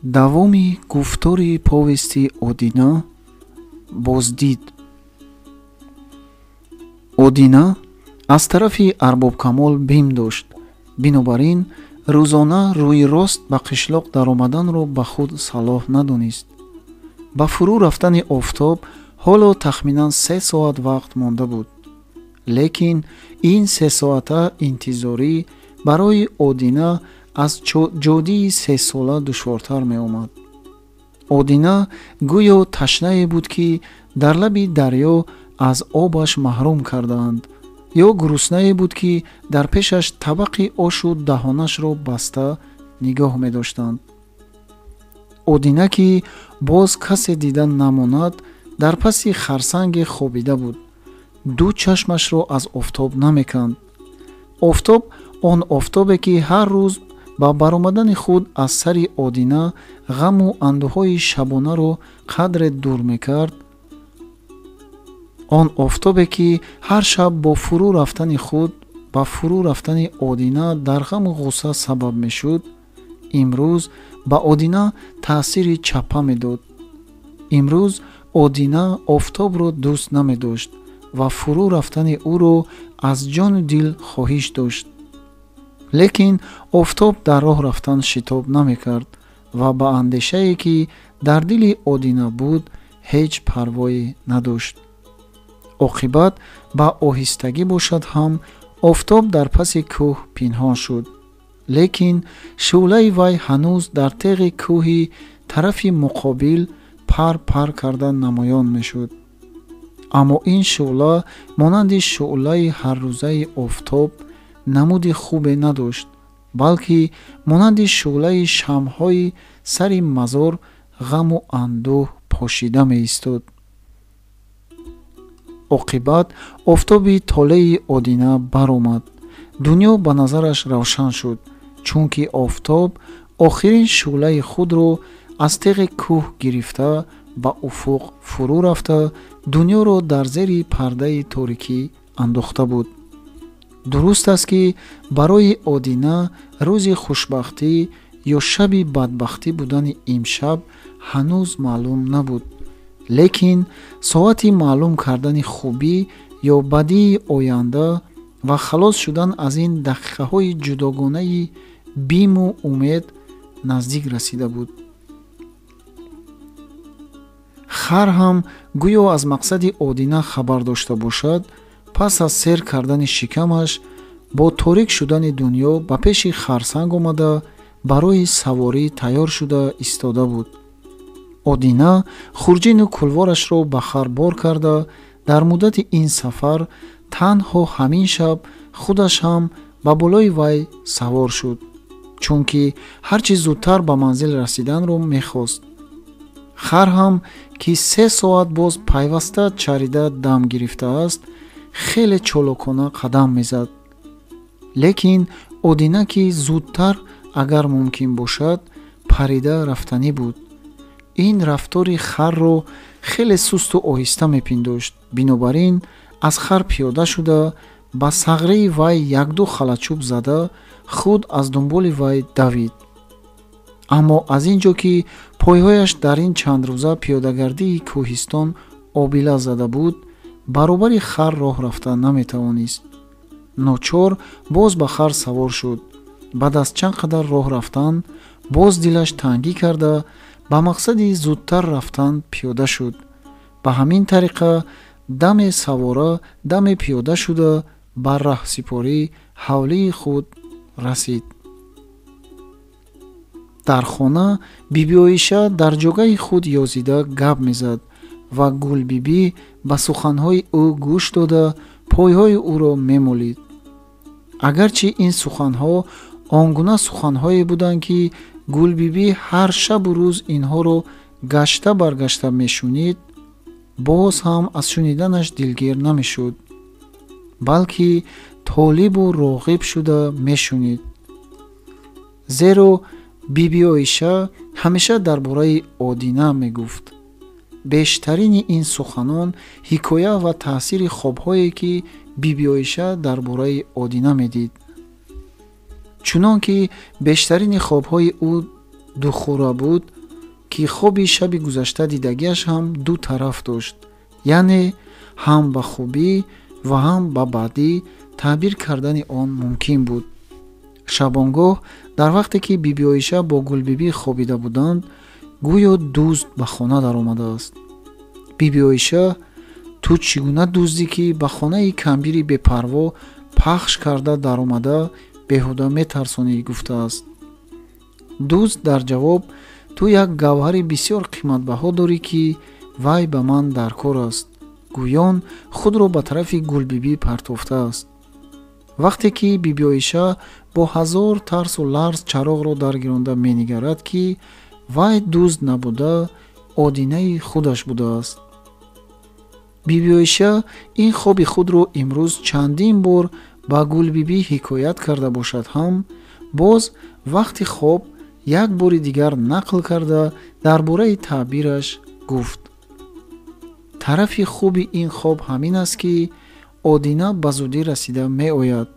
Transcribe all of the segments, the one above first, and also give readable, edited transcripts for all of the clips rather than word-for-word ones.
Давоми гуфтори повести Одина боздид. Одина аз тарафи Арбобкамол бим дошт. Бинобар ин рӯзона рӯи рост ба қишлоқ даромаданро ба худ салоҳ надонист. Ба фурӯ рафтани офтоб ҳоло тахминан 3 соат вақт монда буд. Лекин ин 3 соата интизорӣ барои Одина аз ҷодии сесола душвортар меомад. Одина гӯё ташнае буд, ки дар лаби дарё аз обаш маҳрум кардаанд, ё гуруснае буд, ки дар пешаш табақи ошу даҳонашро баста нигоҳ медоштанд. Одина, ки боз касе дида намонад, дар паси харсанге хобида буд. Ду чашмашро аз офтоб намеканд. Офтоб, он офтобе, ки ҳар рӯз ба баромадани худ аз сари Одина ғаму андӯҳҳои шабонаро қадре дур мекард, он офтобе, ки ҳар шаб бо фурӯ рафтани худ ба фурӯ рафтани Одина дар ғаму ғусса сабаб мешуд, имрӯз ба Одина таъсири чаппа медод. Имрӯз Одина офтобро дӯст намедошт ва фурӯ рафтани ӯро аз ҷону дил хоҳиш дошт. Лекин офтоб дар роҳ рафтан шитоб намекард ва ба андешае, ки дар дили Одина буд, ҳеҷ парвое надошт. Оқибат ба оҳистагӣ бошад ҳам, офтоб дар паси кӯҳ пинҳон шуд, лекин шӯълаи вай ҳанӯз дар теғи кӯҳи тарафи муқобил пар пар карда намоён мешуд. Аммо ин шӯъла монанди шӯълаи ҳаррӯзаи офтоб намуди хубе надошт, балки монанди шӯълаи шамъҳои сари мазор ғаму андӯҳ пошида меистод. Оқибат офтоби толеи Одина баромад. Дунё ба назараш равшан шуд, чунки офтоб охирин шӯълаи худро аз теғи кӯҳ гирифта, ба уфуқ фурӯ рафта, дунёро дар зери пардаи торикӣ андохта буд. Дуруст аст, ки барои Одина рӯзи хушбахтӣ ё шаби бадбахтӣ будани имшаб ҳанӯз маълум набуд, лекин соати маълум кардани хубӣ ё бадии оянда ва халос шудан аз ин дақиқаҳои ҷудогонаи биму умед наздик расида буд. Хар ҳам гӯё аз мақсади Одина хабар дошта бошад, пас аз сер кардани шикамаш бо торик шудани дунё ба пеши харсанг омада, барои саворӣ тайёр шуда истода буд. Одина хурҷину кулворашро ба хар бор карда, дар муддати ин сафар танҳо ҳамин шаб худаш ҳам ба болои вай савор шуд, чунки ҳарчи зудтар ба манзил расиданро мехост. Хар ҳам, ки 3 соат боз пайваста чарида дам гирифтааст, хеле чолокона қадам мезад. Лекин Одина, ки зудтар агар мумкин бошад парида рафтанӣ буд, ин рафтори харро хеле сусту оҳиста мепиндошт. Бинобар ин аз хар пиёда шуда, ба сағрии вай якду халачӯб зада, худ аз дунболи вай давид. Аммо аз ин ҷо, ки пойҳояш дар ин чандрӯза пиёдагардии кӯҳистон обила зада буд, баробари хар роҳ рафта наметавонист. Ночор боз ба хар савор шуд. Баъд аз чанд қадар роҳ рафтан боз дилаш тангӣ карда, ба мақсади зудтар рафтан пиёда шуд. Ба ҳамин тариқа даме савора, даме пиёда шуда, ба раҳсипорӣ ҳавлии худ расид. Дар хона Бибиоиша дар ҷогаи худ ёзида гап мезад ва Гулбибӣ ба суханҳои ӯ гӯш дода, пойҳои ӯро мемолид. Агарчи ин суханҳо он гуна суханҳое буданд, ки Гулбибӣ ҳар шабу рӯз инҳоро гашта баргашта мешунид, боз ҳам аз шуниданаш дилгир намешуд, балки толибу роғиб шуда мешунид, зеро Бибиоиша ҳамеша дар бораи Одина мегуфт. Бештарини ин суханон ҳикоя ва таъсири хобҳое, ки Бибиоиша дар бораи Одина медид. Чунон ки бештарини хобҳои ӯ духӯра буд. ки хоби шаби гузашта дидагиаш ҳам ду тараф дошт, яъне ҳам ба хубӣ ва ҳам ба бадӣ таъбир кардани он мумкин буд. Шабонгоҳ дар вақте ки Бибиоиша бо Гулбибӣ хобида буданд, гӯё дузд ба хона даромадааст. Бибиоиша: ту чӣ гуна дуздӣ, ки ба хонаи камбири бепарво пахш карда даромада беҳуда метарсонӣ, гуфтааст. Дузд дар ҷавоб: ту як гавҳари бисёр қиматбаҳо дорӣ, ки вай ба ман дар кор аст, гӯён худро ба тарафи Гулбибӣ партофтааст. Вақте ки Бибиоиша бо ҳазор тарсу ларз чароғро даргиронда менигарад, ки вай дузд набуда, одинаи худаш будааст. Бибиоиша ин хоби худро имрӯз чандин бор ба Гулбибӣ ҳикоят карда бошад ҳам, боз вақти хоб як бори дигар нақл карда дар бораи таъбираш гуфт: тарафи хуби ин хоб ҳамин аст, ки одина ба зудӣ расида меояд,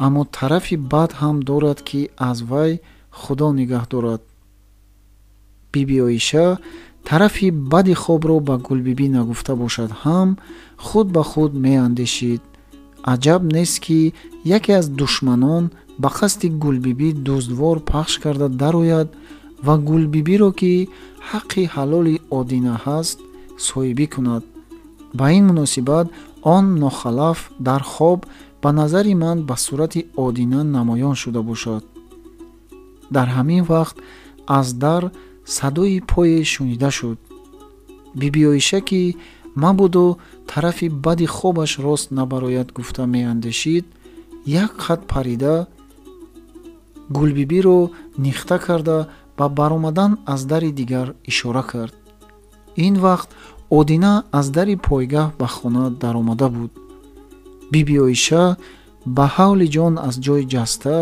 аммо тарафи бад ҳам дорад, ки аз вай Худо нигаҳ дорад. Бибиоиша тарафи бади хобро ба Гулбибӣ нагуфта бошад ҳам, худ ба худ меандешид: аҷаб нест, ки яке аз душманон ба қасди Гулбибӣ дуздвор пахш карда дарояд ва Гулбибиро, ки ҳаққи ҳалоли одина ҳаст, соҳибӣ кунад. Ба ин муносибат он нохалаф дар хоб ба назари ман ба сурати одина намоён шуда бошад. Дар ҳамин вақт аз дар садои пое шунида шуд. Бибиоиша, ки мабодо тарафи бади хобаш рост набарояд гуфта меандешид, як қад парида Гулбибиро нихта карда ба баромадан аз дари дигар ишора кард. Ин вақт одина аз дари пойгаҳ ба хона даромада буд. Бибиоиша ба ҳавли ҷон аз ҷой ҷаста: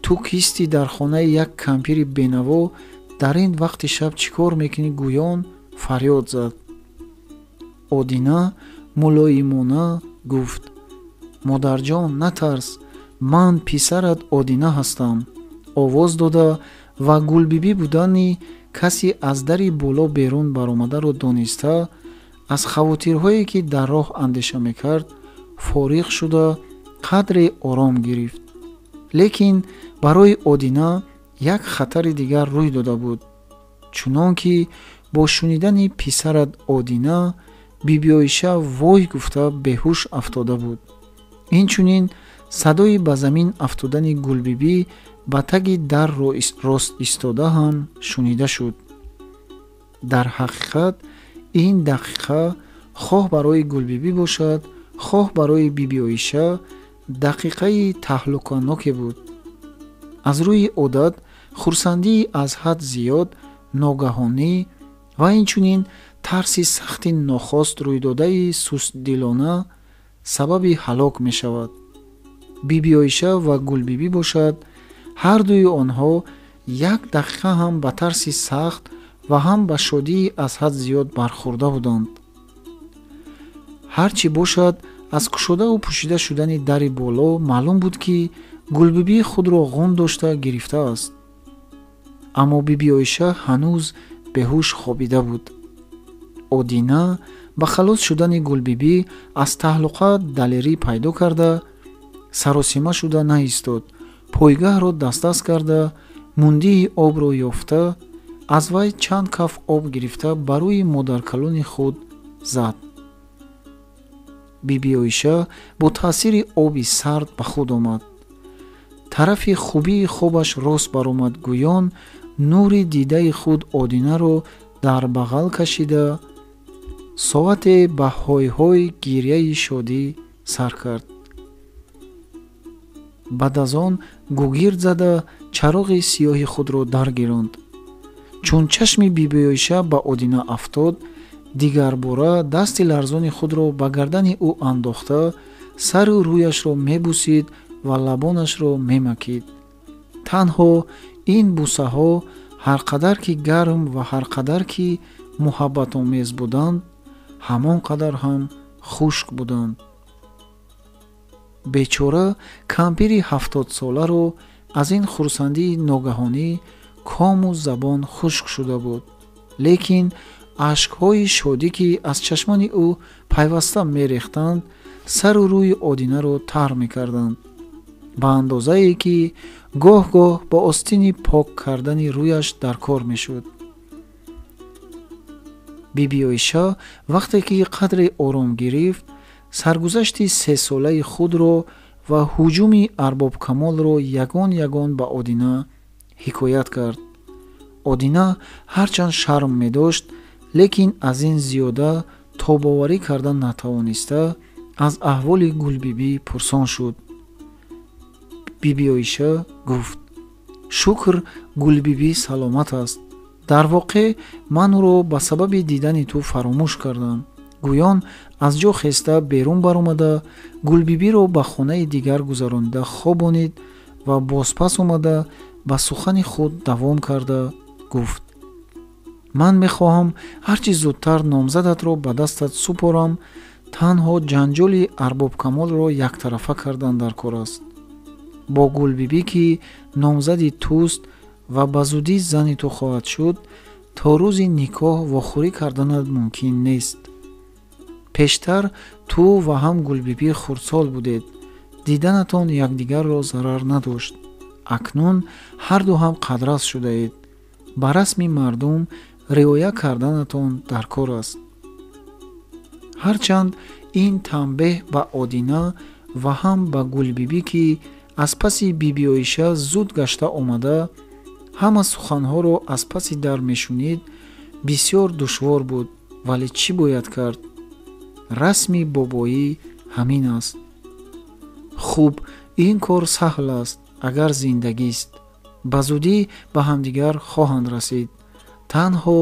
ту кистӣ дар хонаи як кампири бенаво дар ин вақти шаб чӣ кор мекунӣ, гӯён фарёд зад. Одина мулоимона гуфт: модарҷон, натарс, ман писарат Одина ҳастам. Овоз дода ва Гулбибӣ будани касе аз дари боло берун баромадаро дониста, аз хавотирҳое, ки дар роҳ андеша мекард, фориғ шуда қадре ором гирифт. Лекин барои Одина як хатари дигар рӯй дода буд, чунон ки бо шунидани писарат Одина Бибиоиша вой гуфта беҳуш афтода буд. Инчунин садои ба замин афтодани Гулбибӣ ба таги дар рост истода ҳам шунида шуд. Дар ҳақиқат ин дақиқа хоҳ барои Гулбибӣ бошад, хоҳ барои Бибиоиша дақиқаи таҳлуканоке буд. Аз рӯи одат хурсандии аз ҳад зиёд, ногаҳонӣ ва инчунин тарси сахти нохост рӯйдодаи сустдилона сабаби ҳалок мешавад. Бибиоиша ва Гулбибӣ бошад, ҳар дуи онҳо як дақиқа ҳам ба тарси сахт ва ҳам ба шодии аз ҳад зиёд бархӯрда буданд. Ҳар чӣ бошад, аз кушодаву пӯшида шудани дари боло маълум буд, ки Гулбибӣ худро ғун дошта гирифтааст. Аммо Бибиоиша ҳанӯз беҳуш хобида буд. Одина ба халос шудани Гулбибӣ аз таҳлуқа далерӣ пайдо карда, саросима шуда наистод, пойгаҳро дастдаст карда, мундии обро ёфта, аз вай чанд каф об гирифта ба рӯи модаркалони худ зад. Бибиоиша бо таъсири оби сард ба худ омад. Тарафи хубии хобаш рост баромад, гӯён нури дидаи худ Одинаро дар бағал кашида, соате ба ҳой-ҳой гирьяи шодӣ сар кард. Баъд аз он гугирд зада чароғи сиёҳи худро даргиронд. Чун чашми Бибиоиша ба Одина афтод, дигарбора дасти ларзони худро ба гардани ӯ андохта, сару рӯяшро мебусид ва лабонашро мемакид. Танҳо ин бусаҳо ҳар қадар ки гарм ва ҳар қадар ки муҳаббатомез буданд, ҳамон қадар ҳам хушк буданд. Бечора кампири 70-соларо аз ин хурсандии ногаҳонӣ кому забон хушк шуда буд. Лекин ашкҳои шодӣ, ки аз чашмони ӯ пайваста мерехтанд, сару рӯи Одинаро тар мекарданд, ба андозае ки гоҳ-гоҳ бо остини пок кардани рӯяш дар кор мешуд. Бибиоиша вақте ки қадре ором гирифт, саргузашти сесолаи худро ва ҳуҷуми Арбобкамолро ягон ягон ба Одина ҳикоят кард. Одина ҳарчанд шарм медошт, лекин аз ин зиёда тобоварӣ карда натавониста, аз аҳволи Гулбибӣ пурсон шуд. Бибиоиша гуфт: шукр, Гулбибӣ саломат аст. Дар воқеъ ман ӯро ба сабаби дидани ту фаромӯш кардам. Гӯён аз ҷо хеста берун баромада, Гулбибиро ба хонаи дигар гузаронида хобонид ва бозпас омада ба сухани худ давом карда гуфт: ман мехоҳам ҳарчи зудтар номзадатро ба дастат супорам. Танҳо ҷанҷоли Арбобкамолро яктарафа кардан дар кор аст. Бо Гулбибӣ, ки номзади туст ва ба зудӣ зани ту хоҳад шуд, то рӯзи никоҳ вохӯрӣ карданат мумкин нест. Пештар ту ва ҳам Гулбибӣ хурдсол будед, диданатон якдигарро зарар надошт. Акнун ҳарду ҳам қадрас шудаед. Ба расми мардум риоя карданатон дар кор аст. Ҳарчанд ин танбеҳ ба Одина ва ҳам ба Гулбибӣ, ки аз паси Бибиоиша зуд гашта омада, ҳама суханҳоро аз паси дар мешунид, бисёр душвор буд, вале чӣ бояд кард? Расми бобоӣ ҳамин аст. Хуб, ин кор саҳл аст, агар зиндагист. Ба зудӣ ба ҳамдигар хоҳанд расид. Танҳо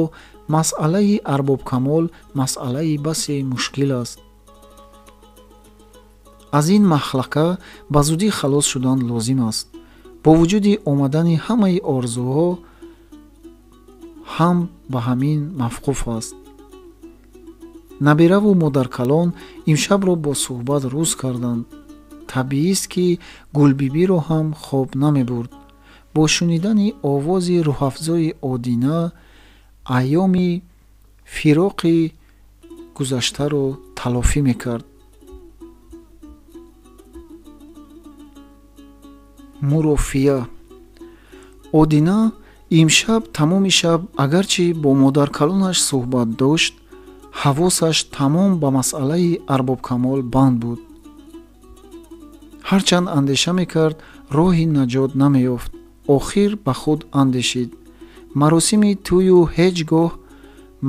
масъалаи Арбобкамол масъалаи басе мушкил аст. Аз ин маҳлака ба зудӣ халос шудан лозим аст. Бо вуҷуди омадани ҳамаи орзуҳо ҳам ба ҳамин мавқуф аст. Набераву модаркалон имшабро бо суҳбат рӯз карданд. Табиист, ки Гулбибиро ҳам хоб намебурд. Бо шунидани овози рӯҳафзои Одина айёми фироқи гузаштаро талофӣ мекард. Мурофия. Одина имшаб тамоми шаб агарчи бо модаркалонаш суҳбат дошт, ҳавосаш тамом ба масъалаи Арбобкамол банд буд. Ҳарчанд андеша мекард, роҳи наҷот намеёфт. Охир ба худ андешид: маросими тӯю ҳеҷ гоҳ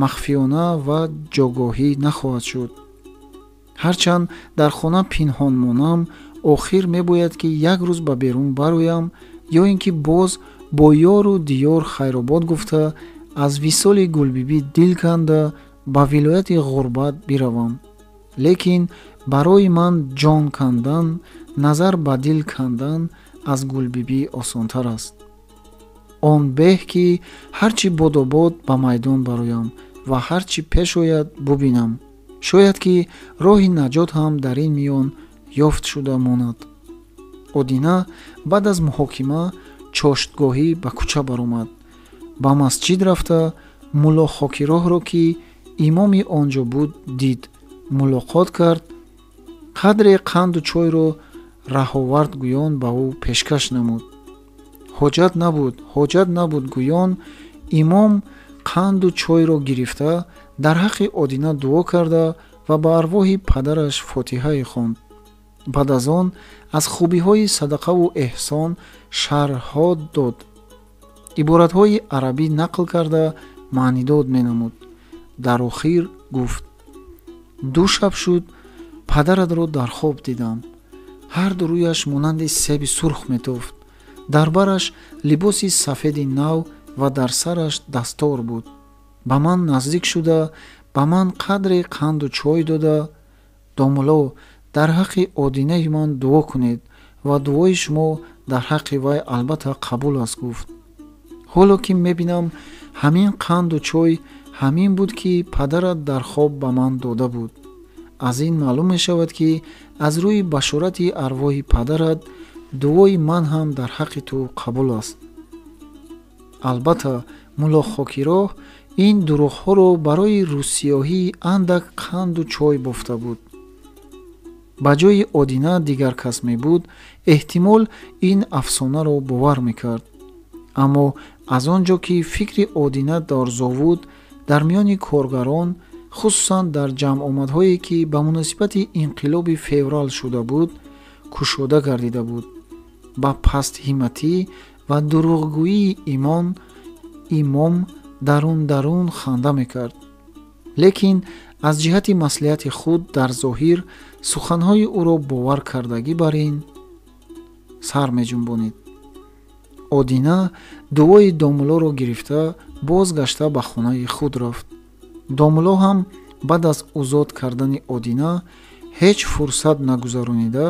махфиёна ва ҷогоҳӣ нахоҳад шуд. Ҳарчанд дар хона пинҳон монам, охир мебояд, ки як рӯз ба берун бароям ё ин ки боз бо ёру диёр хайробод гуфта, аз висоли Гулбибӣ дил канда ба вилояти ғурбат биравам. Лекин барои ман ҷон кандан назар ба дил кандан аз Гулбибӣ осонтар аст. Он беҳ, ки ҳарчи бодобод ба майдон бароям ва ҳарчи пеш ояд бубинам. Шояд ки роҳи наҷот ҳам дар ин миён ёфт шуда монад. Одина баъд аз муҳокима чоштгоҳӣ ба кӯча баромад. Ба масҷид рафта Мулло Хокироҳро, ки имоми он ҷо буд, дид, мулоқот кард, қадре қанду чойро раҳовард гӯён ба ӯ пешкаш намуд. Ҳоҷат набуд, ҳоҷат набуд гӯён имом қанду чойро гирифта дар ҳаққи Одина дуо карда ва ба арвоҳи падараш фотиҳае хонд. Баъд аз он аз хубиҳои садақаву эҳсон шарҳҳо дод. Иборатҳои арабӣ нақл карда маънидод менамуд. Дар охир гуфт: ду шаб шуд, падаратро дар хоб дидам. Ҳарду рӯяш монанди себи сурх метофт. Дар бараш либоси сафеди нав ва дар сараш дастор буд. Ба ман наздик шуда, ба ман қадре қанду чой дода: домулло, дар ҳаққи Одинаи ман дуо кунед ва дуои шумо дар ҳаққи вай албатта қабул аст, гуфт. Ҳоло ки мебинам, ҳамин қанду чой ҳамин буд, ки падарат дар хоб ба ман дода буд. Аз ин маълум мешавад, ки аз рӯи башорати арвоҳи падарат дуои ман ҳам дар ҳаққи ту қабул аст. Албатта Мулло Хокироҳ Ин дурӯғҳоро барои рӯсиёҳии андак қанду чой бофта буд. Ба ҷои Одина дигар кас мебуд, эҳтимол ин афсонаро бовар мекард. Аммо аз он ҷо ки фикри Одина дар зовуд дар миёни коргарон, хусусан дар ҷамъомадҳое ки ба муносибати инқилоби феврал шуда буд, кушода гардида буд, ба пастҳимматӣ ва дурӯғгӯии имом дарун-дарун ханда мекард. Лекин аз ҷиҳати маслиҳати худ дар зоҳир суханҳои ӯро бовар кардагӣ бар ин сар меҷунбонид. Одина дуои домуллоро гирифта боз гашта ба хонаи худ рафт. Домулло ҳам баъд аз озод кардани Одина ҳеҷ фурсат нагузаронида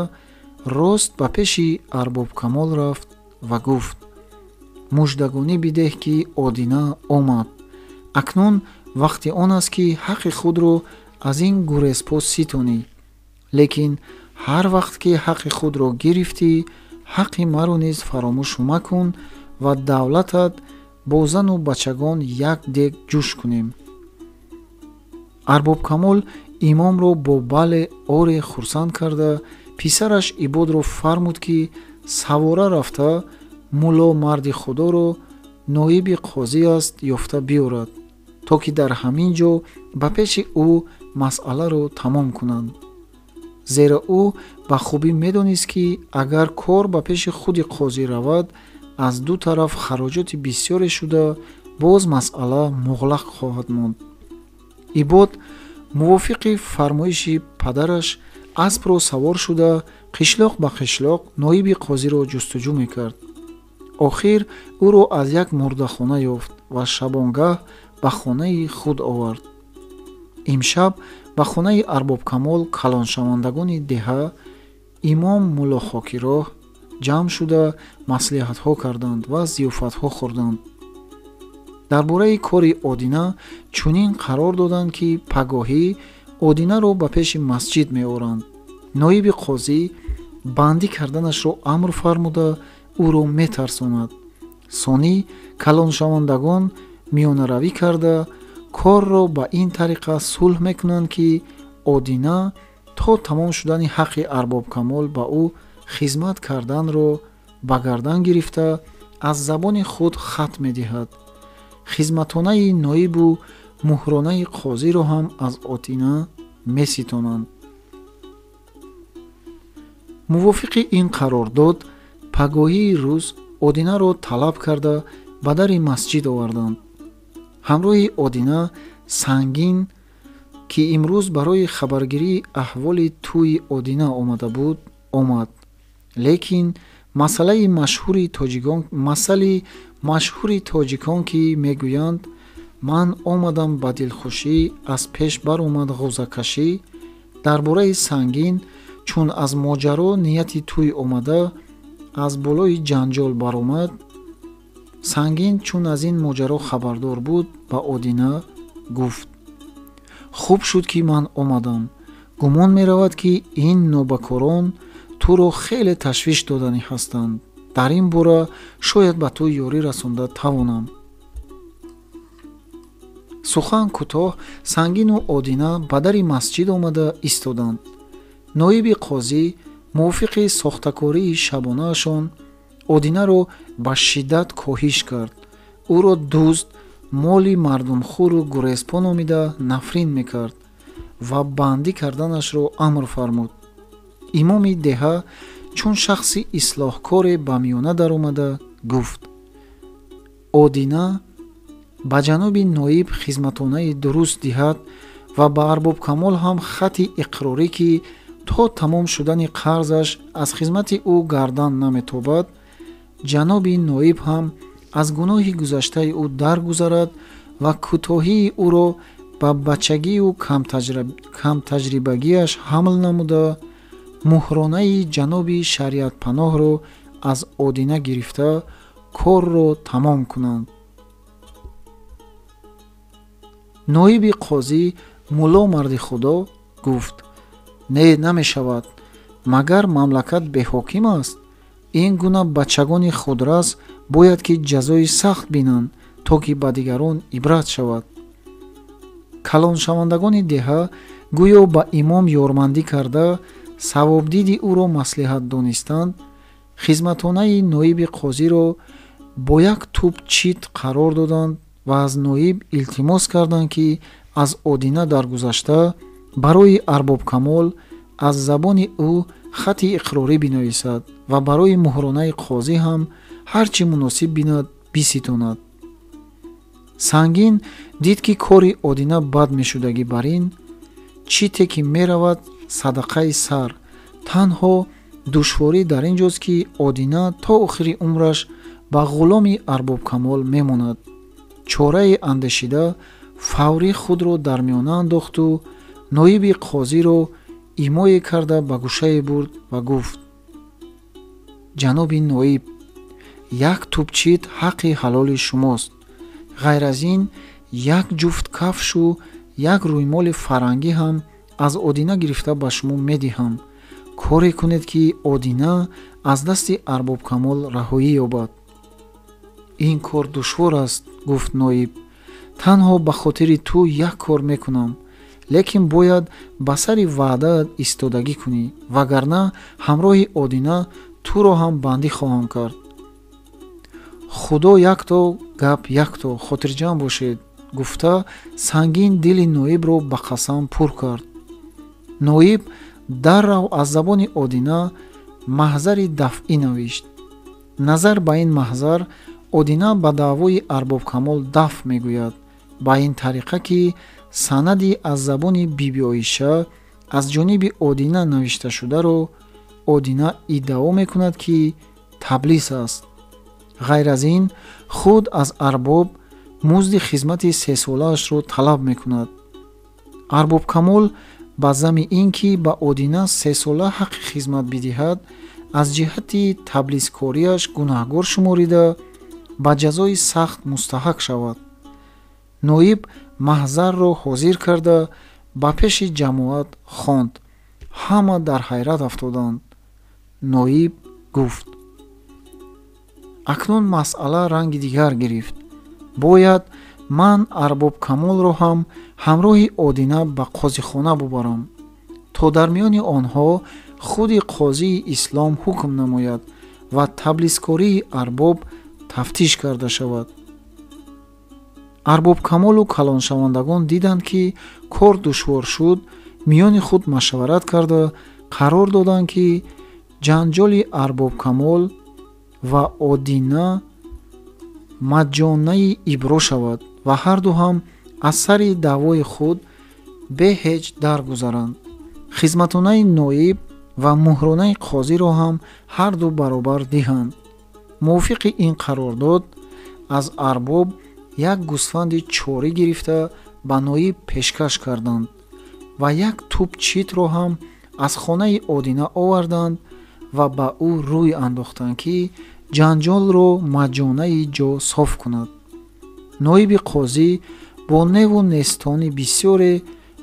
рост ба пеши Арбобкамол рафт ва гуфт: муждагонӣ бидеҳ, ки Одина омад. Акнун вақти он аст, ки ҳаққи худро аз ин гурезпо ситонӣ. Лекин ҳар вақт ки ҳаққи худро гирифтӣ, ҳаққи маро низ фаромӯш макун ва давлатат бо зану бачагон як дег ҷӯш кунем. Арбобкамол имомро бо бале оре хурсанд карда, писараш Ибодро фармуд, ки савора рафта мулло марди худоро ноиби қозӣ аст ёфта биёрад, то ки дар ҳамин ҷо ба пеши ӯ масъаларо тамом кунанд. Зеро ӯ ба хубӣ медонист, ки агар кор ба пеши худи қозӣ равад, аз ду тараф хароҷоти бисёре шуда, боз масъала муғлақ хоҳад монд. Ибод мувофиқи фармоиши падараш аспро савор шуда қишлоқ ба қишлоқ ноиби қозиро ҷустуҷӯ мекард. Охир ӯро аз як мурдахона ёфт ва шабонгаҳ ба хонаи худ овард. Имшаб ба хонаи Арбобкамол калоншавандагони деҳа, имом мулло Хокироҳ ҷамъ шуда маслиҳатҳо карданд ва зиёфатҳо хӯрданд. Дар бораи кори Одина чунин қарор доданд, ки пагоҳӣ Одинаро ба пеши масҷид меоранд. Ноиби қозӣ бандӣ карданашро амр фармуда ӯро метарсонад. Сонӣ калоншавандагон миёнаравӣ карда корро ба ин тариқа сулҳ мекунанд, ки Одина то тамом шудани ҳаққи Арбобкамол ба ӯ хизмат карданро ба гардан гирифта аз забони худ хат медиҳад. Хизматонаи ноибу муҳронаи қозиро ҳам аз Одина меситонанд. Мувофиқи ин қарордод пагоҳии рӯз Одинаро талаб карда ба дари масҷид оварданд. Ҳамроҳи Одина Сангин, ки имрӯз барои хабаргирии аҳволи тӯи Одина омада буд, омад. Лекин масъалаи машҳури тоҷикон, ки мегӯянд ман омадам ба дилхушӣ, аз пеш баромад ғӯзакашӣ, дар бораи Сангин чун аз моҷаро нияти тӯй омада аз болои ҷанҷол баромад, Сангин чун аз ин моҷаро хабардор буд, ба Одина гуфт: хуб шуд, ки ман омадам. Гумон меравад, ки ин нобакорон туро хеле ташвиш доданӣ ҳастанд. Дар ин бора шояд ба ту ёрӣ расонда тавонам. Сухан кӯтоҳ, Сангину Одина ба дари масҷид омада истоданд. Ноиби қозӣ мувофиқи сохтакории шабонаашон Одинаро ба шиддат коҳиш кард. Ӯро дузд, моли мардумхӯру гурезпо номида нафрин мекард ва бандӣ карданашро амр фармуд. Имоми деҳа чун шахси ислоҳкоре ба миёна даромада гуфт: Одина ба ҷаноби ноиб хизматонаи дуруст диҳад ва ба Арбобкамол ҳам хати иқрорӣ, ки то тамом шудани қарзаш аз хизмати ӯ гардан наметобад, ҷаноби ноиб ҳам аз гуноҳи гузаштаи ӯ даргузарад ва кӯтоҳии ӯро ба бачагию камтаҷрибагиаш ҳамл намуда, муҳронаи ҷаноби шариатпаноҳро аз Одина гирифта корро тамом кунанд. Ноиби қозӣ мулло марди худо гуфт: не, намешавад. Магар мамлакат беҳоким аст? Ин гуна бачагони худрас бояд ки ҷазои сахт бинанд, то ки ба дигарон ибрат шавад. Калоншавандагони деҳа гӯё ба имом ёрмандӣ карда савобдиди ӯро маслиҳат донистанд, хизматонаи ноиби қозиро бо як тӯб чит қарор доданд ва аз ноиб илтимос карданд, ки аз Одина даргузашта барои Арбобкамол аз забони ӯ хати иқрорӣ бинависад ва барои муҳронаи қозӣ ҳам ҳар чӣ муносиб бинад биситонад. Сангин дид, ки кори Одина бад мешудагӣ бар ин чите ки меравад садақаи сар. Танҳо душворӣ дар ин ҷост, ки Одина то охири умраш ба ғуломи Арбобкамол мемонад. Чораи андешида фаврӣ худро дар миёна андохту ноиби қозиро имое карда ба гӯшае бурд ва гуфт: ҷаноби ноиб, як тӯбчит ҳаққи ҳалоли шумост. Ғайр аз ин як ҷуфт кафшу як рӯймоли фарангӣ ҳам аз Одина гирифта ба шумо медиҳам. Коре кунед, ки Одина аз дасти Арбобкамол раҳоӣ ёбад. Ин кор душвор аст, гуфт ноиб. Танҳо ба хотири ту як кор мекунам, лекин бояд ба сари ваъдаат истодагӣ кунӣ, вагарна ҳамроҳи Одина туро ҳам бандӣ хоҳам кард. Худо якто, гап якто, хотирҷамъ бошед, гуфта сангин дили ноибро ба қасам пур кард. Ноиб даррав аз забони Одина маҳзари дафъӣ навишт. Назар ба ин маҳзар Одина ба даъвои Арбобкамол дафъ мегӯяд, ба ин тариқа ки санади аз забони Бибиоиша аз ҷониби Одина навишташударо Одина иддао мекунад, ки таблис аст. Ғайр аз ин худ аз арбоб музди хизмати сесолаашро талаб мекунад. Арбобкамол ба зами ин ки ба Одина сесола ҳаққи хизмат бидиҳад, аз ҷиҳати таблискориаш гунаҳгор шуморида ба ҷазои сахт мустаҳак шавад. Ноиб маҳзарро ҳозир карда ба пеши ҷамоат хонд. Ҳама дар ҳайрат афтоданд. Ноиб гуфт: акнун масъала ранги дигар гирифт. Бояд ман Арбобкамолро ҳам ҳамроҳи Одина ба қозихона бубарам, то дар миёни онҳо худи қозии ислом ҳукм намояд ва таблискории арбоб тафтиш карда шавад. Арбобкамолу калоншавандагон диданд, ки кор душвор шуд, миёни худ машварат карда қарор доданд, ки ҷанҷоли Арбобкамол ва Одина маҷҷонаи ибро шавад ва ҳарду ҳам аз сари даъвои худ бе ҳеҷ даргузаранд. Хизматонаи ноиб ва муҳронаи қозиро ҳам ҳарду баробар диҳанд. Мувофиқи ин қарордод аз арбоб як гӯсфанди чорӣ гирифта ба ноиб пешкаш карданд ва як тӯб читро ҳам аз хонаи Одина оварданд ва ба ӯ рӯй андохтанд, ки ҷанҷолро маҷонаи ҷо соф кунад. Ноиби қозӣ бо неву нестони бисёре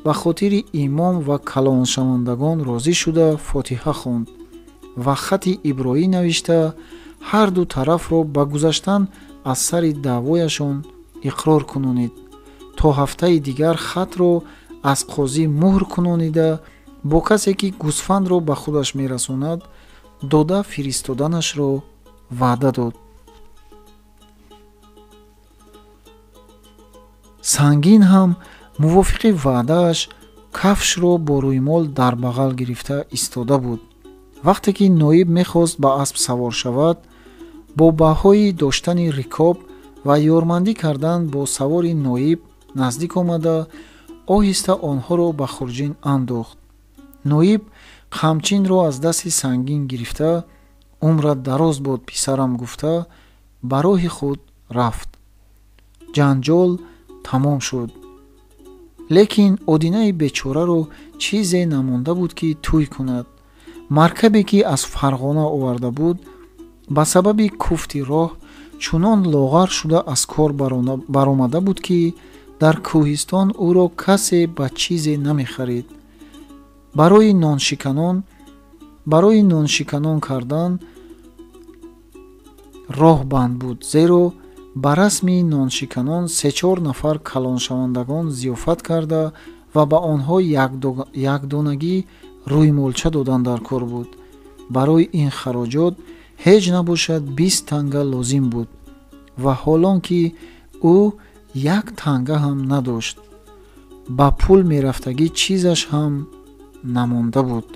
ба хотири имом ва калоншавандагон розӣ шуда фотиҳа хонд ва хати иброӣ навишта ҳарду тарафро ба гузаштан аз сари даъвояшон иқрор кунонид, то ҳафтаи дигар хатро аз қозӣ муҳр кунонида бо касе ки гӯсфандро ба худаш мерасонад дода фиристоданашро ваъда дод. Сангин ҳам мувофиқи ваъдааш кафшро бо рӯймол дар бағал гирифта истода буд. Вақте ки ноиб мехост ба асп савор шавад, бо баҳои доштани рикоб ва ёрмандӣ кардан бо савори ноиб наздик омада оҳиста онҳоро ба хурҷин андохт. Ноиб қамчинро аз дасти Сангин гирифта умрат дароз бод, писарам, гуфта ба роҳи худ рафт. Ҷанҷол тамом шуд. Лекин Одинаи бечораро чизе намонда буд, ки тӯй кунад. Маркабе ки аз Фарғона оварда буд, ба сабаби куфти роҳ чунон лоғар шуда аз кор баромада буд, ки дар кӯҳистон ӯро касе ба чизе намехарид. Барои ноншиканон кардан роҳ банд буд, зеро Ба расми ноншиканон се-чор нафар калоншавандагон зиёфат карда ва ба онҳо якдонагӣ рӯймолча додан дар кор буд. Барои ин хароҷот ҳеҷ набошад 20 танга лозим буд ва ҳолон ки ӯ як танга ҳам надошт, ба пул мерафтагӣ чизаш ҳам намонда буд.